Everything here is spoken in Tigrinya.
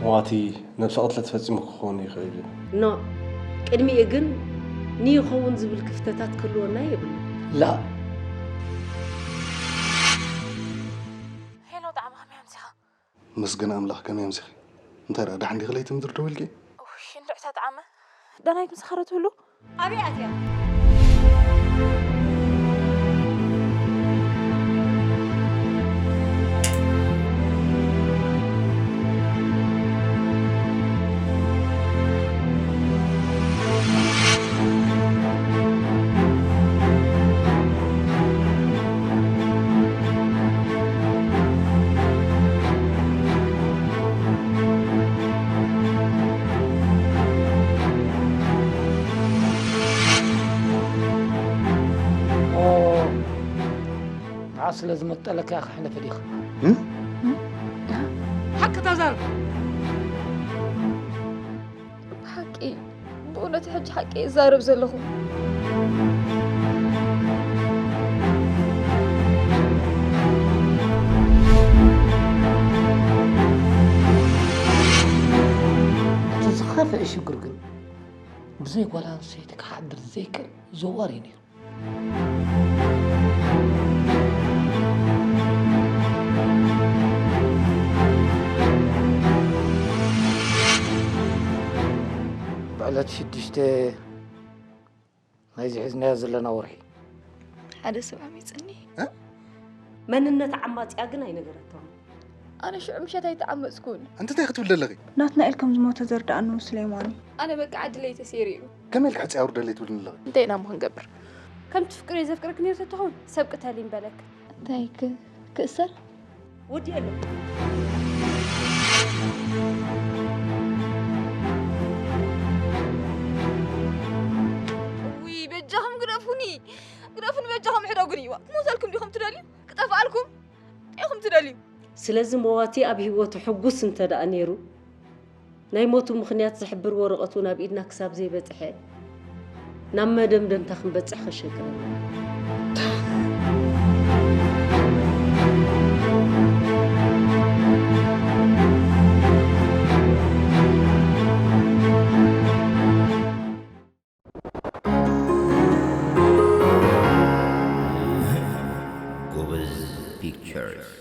ሞዋቲ ነብሰ ቅትለት ፈጺሙ ክኸውን ይኽእል እዩ። ኖ፣ ቅድሚኡ ግን ንይኸውን ዝብል ክፍተታት ክህልወና የብሉ። ላ። ሄሎ ጣዕመ ከመይ ኣምሲኻ? መስገን ኣምላኽ ከመይ ኣምሲኺ? እንታይ ደኣ ደሓን ዲኺ ለይቲ ምድሪ ደው ኢልኪ? ውይ እንድዕታ ጣዕመ ዳናይት ምሳኻ ዶ ትህሉ? ኣበይ ኣትያ? ስለ ዝመጠለካ ኢኻ ሕለፈ ዲኻ? ሓቂ ተዛረብ። ብሓቂ ብእውነት ሕጂ ሓቂ እዛረብ ዘለኹ። እቲ ዝኸፍአ ሽግር ግን ብዘይ ጓል ኣንስተይቲ ክሓድር ዘይክእል ዘዋሪ ነይሩ። ብዕለት ሽዱሽተ ናይዚ ሒዝናዮ ዘለና ወርሒ ሓደ ሰብ ዓሚፅኒ። መንነት ዓማፅያ ግን ኣይነገረቶምን። ኣነ ሽዑ ምሸት ኣይተዓመፅኩን። ኣንቲ እንታይ ክትብሊ ዘለኺ? ናትናኤል ከም ዝሞተ ዘርድኣኒ ስሌማን እዩ። ኣነ በቃ ዕድለይ ተሰይሩ እዩ። ከመይ ኢልኪ ሕፀይ ኣውርደለይ ትብልኒ ኣለኺ? እንታይ ኢና እሞ ክንገብር? ከምቲ ፍቅረይ ዘፍቅረኪ ነይሩ ተትኸውን ሰብ ቅተሊ ምበለኪ። እንታይ ክእሰር? ወዲኤ ኣለኹ። ውይ በጃኹም ግደፉኒ፣ ግደፉኒ በጃኹም ሕደጉኒ። ዋ ክሞተልኩም ዲኹም ትደልዩ? ክጠፍኣልኩም ኢኹም ትደልዩ? ስለዚ መዋቲ ኣብ ህይወቱ ሕጉስ እንተ ደኣ ነይሩ፣ ናይ ሞቱ ምኽንያት ዝሕብር ወረቐት እውን ኣብ ኢድና ክሳብ ዘይበጽሐ፣ ናብ መደምደምታ ክንበጽሕ ከሸግረና። ጎበዝ ፒክቸርስ።